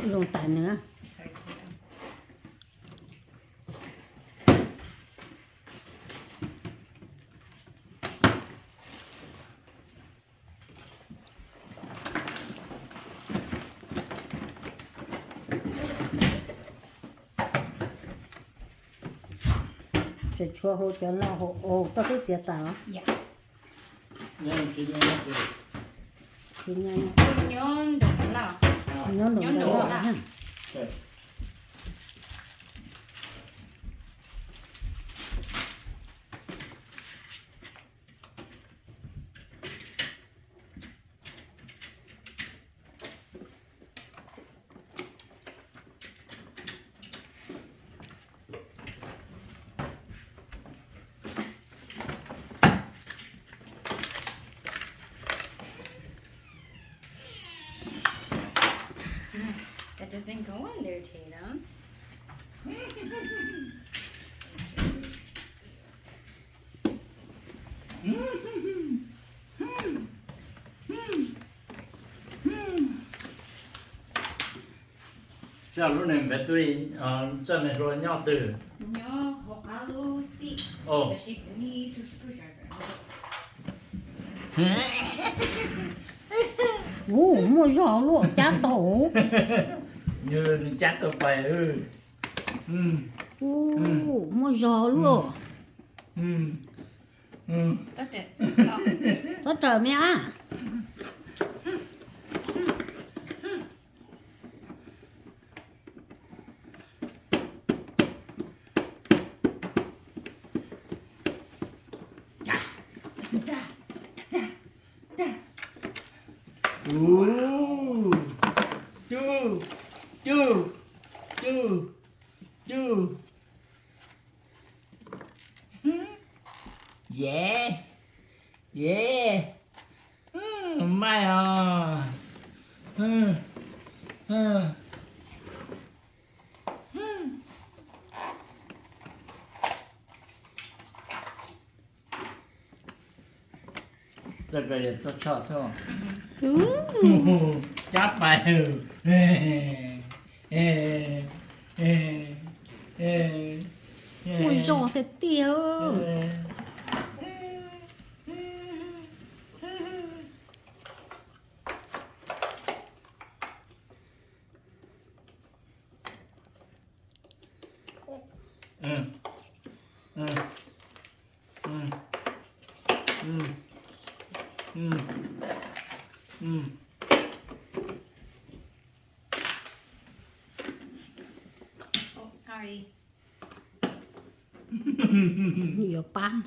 Zoo tas nws. Tseem tshuav hauv cov loj hauv, koj twb txiav tas los? Nyob nram loj. That doesn't go in there, Tatum. Txoj lub neeg npawg tub, txoj neeg hluas nyob twg? Nyob hauv qab lub xib. Ub, muaj zog luaj, cab tau. Cab tau pais. Ub, muaj zog luaj. Txhob raws me ab. Ub, cub, cub, cub, cub. Ye, ye, maij os. Txoj ko yog txoj tshoj xwb. Cab pais. Ua zog tiag tiag. Yuav pab,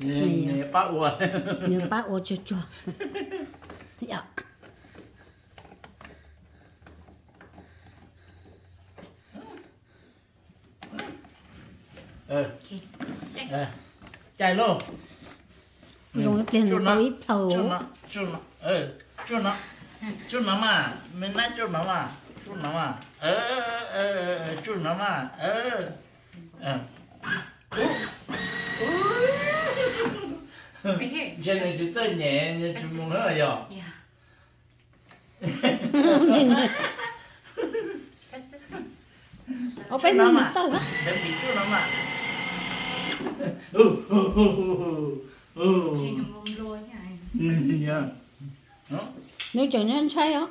yuav pab ua tsuag tsuag. Cais lauj. Zoo ib pliag nws tau ib plhaw. Tsuj no mas, me nab tsuj no mas, tsuj no mas, tsuj no mas. Ntshe nws tsis txawj nyem, nws tsis mus na yog. Ob peb hnub nws txawj. Nws tseem ntshai ntshai os.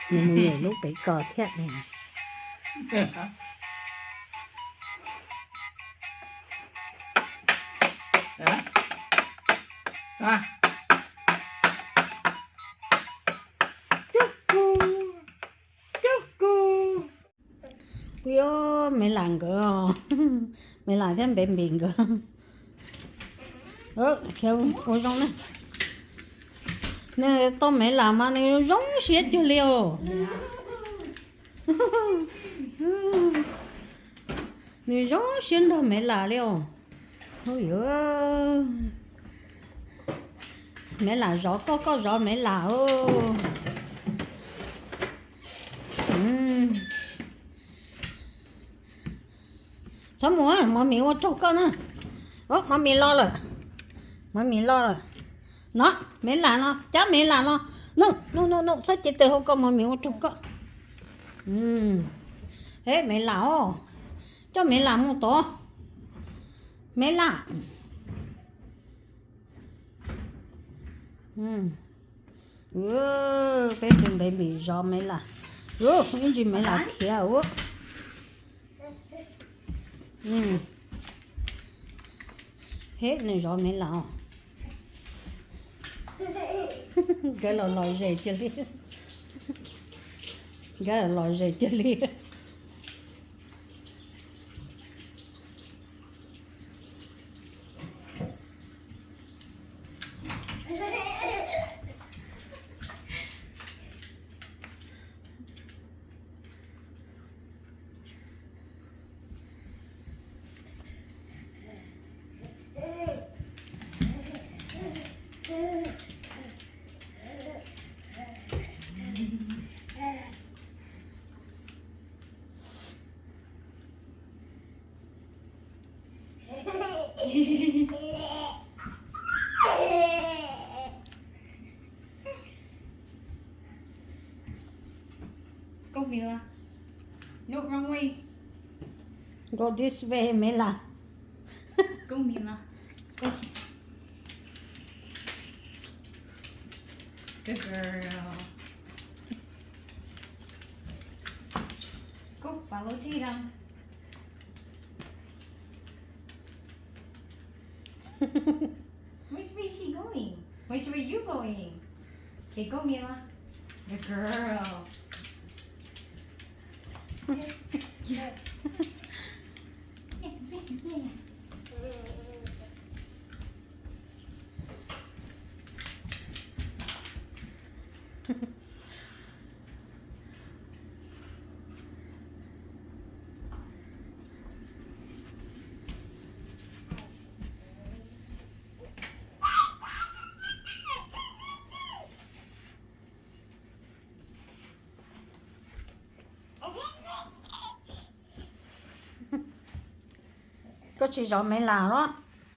Nws mus nyem lub pem ko thiab ne. Ub, Maiv Lam nkawd, Maiv Lam thiab Npem Npim nkawd khiav ua zoo na. Nws tau Maiv Lam mas nws zoo siab cuag li os. Nws zoo siab nrog Maiv Lam li os. Ub yuav, Maiv Lam zov koj, koj zov Maiv Lam. Txhob mus, Maiv Lam ua raug koj na. Maiv Lam los lawm, Maiv Lam los lawm. No, Maiv Lam no, cab Maiv Lam los. No, no, no, no, txhob cev tes hauv ko, Maiv Lam ua raug koj. Eb, Maiv Lam os, coj Maiv Lam mus tod. Maiv Lam. Peb tus Npem Npim zov Maiv Lam. Ub, ib ntsis Maiv Lam khiav ua. Eb, nws zov Maiv Lam os. Nkawd los lom zem kiag li. Nkawd los lom zem kiag li. Go Mila. No, wrong way. Go this way, Mila. Go Mila. Go. Good girl. Go follow Jada. Which way is she going? Which way you going? Okay, go, Mila. Good girl. Yeah, yeah, yeah. Koj tsis zov Maiv Lam los?